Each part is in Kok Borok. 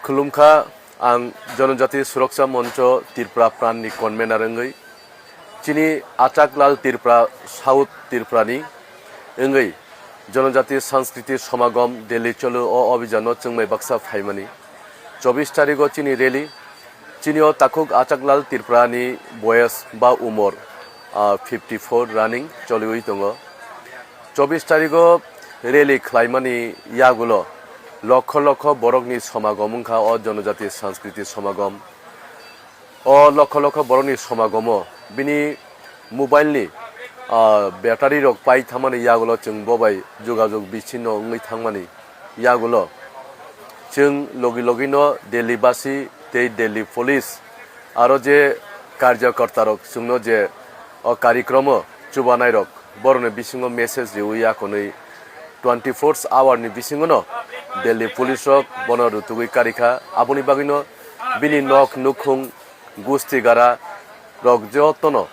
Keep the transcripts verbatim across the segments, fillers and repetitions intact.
Khulumkha, ang Jonojati Suroksha Moncho Tripura Pran ni convener wngwi, chini Achaklal Tripura, South Tripura ni wngwi Jonojati Sanskriti Samagom Delhi Cholo o abhijan no chwngmai baksa phaimani. Chobbish tarigo chini rally, chini o takhuk Achaklal Tripura ni boyes ba umor, ah, fifty four running choliwi tongo. Chobbish tarigo rally khlaimani yagulo lokho lokho borokni samagom wngkha o Jonojati Sanskriti Samagom. O lokho lokho borokni samagomo bini mobile ni, ah, battery rok pai thangmani yagulo chwng bo bai jogajog bichinno wngwi thangmani yagulo chwng logi logi no Delhi basi tei Delhi police aro je karjakarta rok chwngno je o karikromo chubanairok borokni bisingo message riwi akonwi twenty four hour ni bisingono Delhi police rok bono rutugwi karikha. Aboni bagwino bini nok nukhung gusti gara rok jotono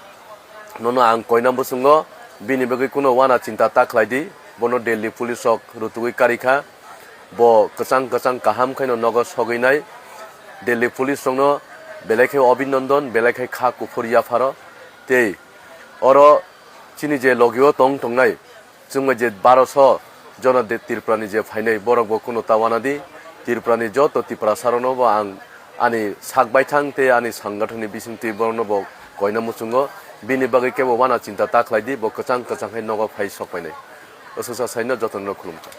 nono ang koina muchungo, bini bagwi kuno wana chinta ta khlai di, bono Delhi police rok rutugwi karikha. Bo kwchang kwchang kaham khaino nogo sogwi nai. Delhi police rokno belai khe obinondon, belai khe kha kuphur yapharo. Tei oro chini je logio tong tongnai, chwngno je baroso jona de Tripura ni je phainai, borok bo kuno ta wana di. Tripura ni joto Tiprasa rokno bo ang ani sak baithang tei ani sangathon ni bisingtwi borokno bo koina muchungo. Bini bagwi kebo wana chinta ta khlai di, bo kwchang kwchang khe nogo phai sok painai. Aswksa saino jotono khulumkha.